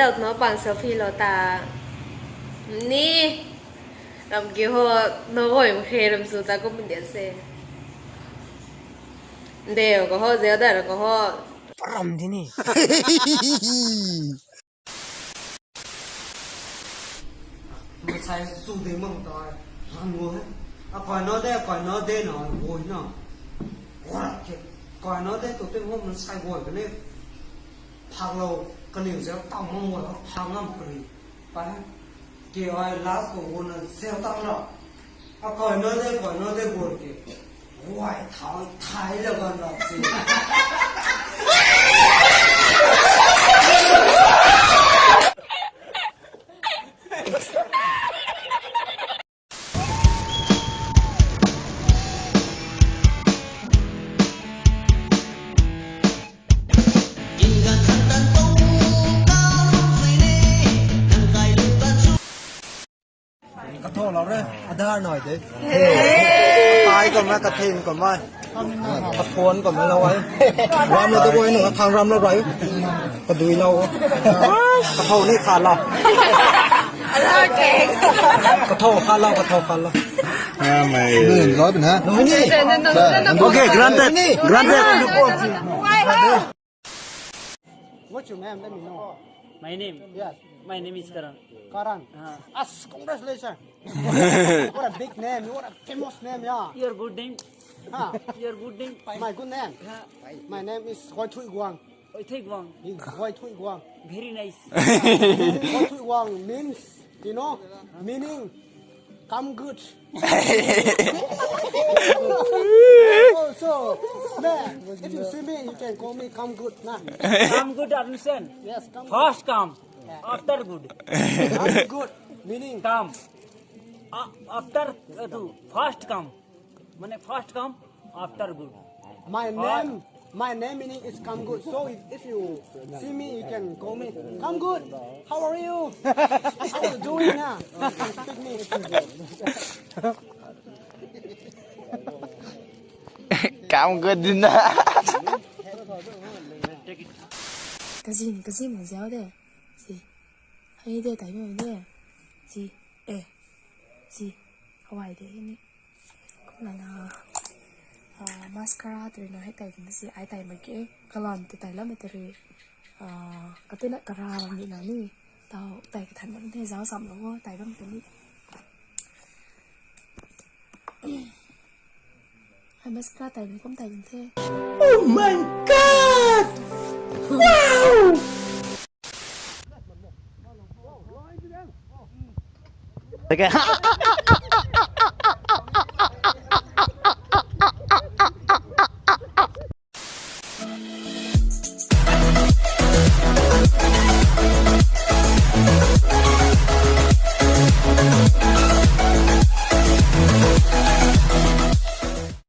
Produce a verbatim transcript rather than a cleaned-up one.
Dau no pang selfie lou ta. Ni. Ram ki ho, no hoi mkhe ram su ta kum dia se. Deu ko ho, zeu da ko ho. Param di ni. Masai su de mang ta. Ram wo he. A koi no de, koi no de na, wo na. Wa ke. Koi no de tu te mo masai wo de ne. Phak lou, kaniw zeu tau mang wo, phak ngam kari. Pa, ke ai last ko wo na zeu tang na. A koi no de, koi no de wo ke. Wai thau, thai la gan na si. Katho lou re, Aadhaar nai de. Tai kum na, kathin kum na. Kaphone kum na lou ai. Ram lou tu guay nu, khang ram lou rai. Kadui lou. Katho ni khat lou. Katho khat lou, katho khat lou. Ngamei. Nui lou na. Nui ni. Okay, granted. Granted. What's your name? Let me know. My name? Yes. My name is Karan. Karan. Ah. As, congratulations. What a big name. What a famous name, yeah. Your good name? Huh? Your good name? My good name? Yeah. My name is Hoithui Guang. Hoithui Guang. Yes, Hoithui Guang. Very nice. Hoithui Guang means, you know, meaning, come good. Also, man, if you see me, you can call me come good, na. Come good, understand? Yes, come good. First come, after good. Come good, meaning? Come. A-, after, uh, to, first come. Mane first come, after good. My name, my name meaning is come good. So if, if you see me, you can call me, come good. How are you? How are you doing now? Speak me. Come good na. Kazin, kazin ziau de. Si. Hei de tai mo de. Si. Eh. Si. Hawai de ni. Kumna na, ah, mascara tei na hei tai na si ai tai mak ge. Kalam tei tai lam tei ri. Ah, katina kara bam ni na ni. Tau tai kathan bam tei zau sam lou o, tai bam tei ni. Ai mascara tai ni kum tai ni the. Oh my God! Wow! Okay.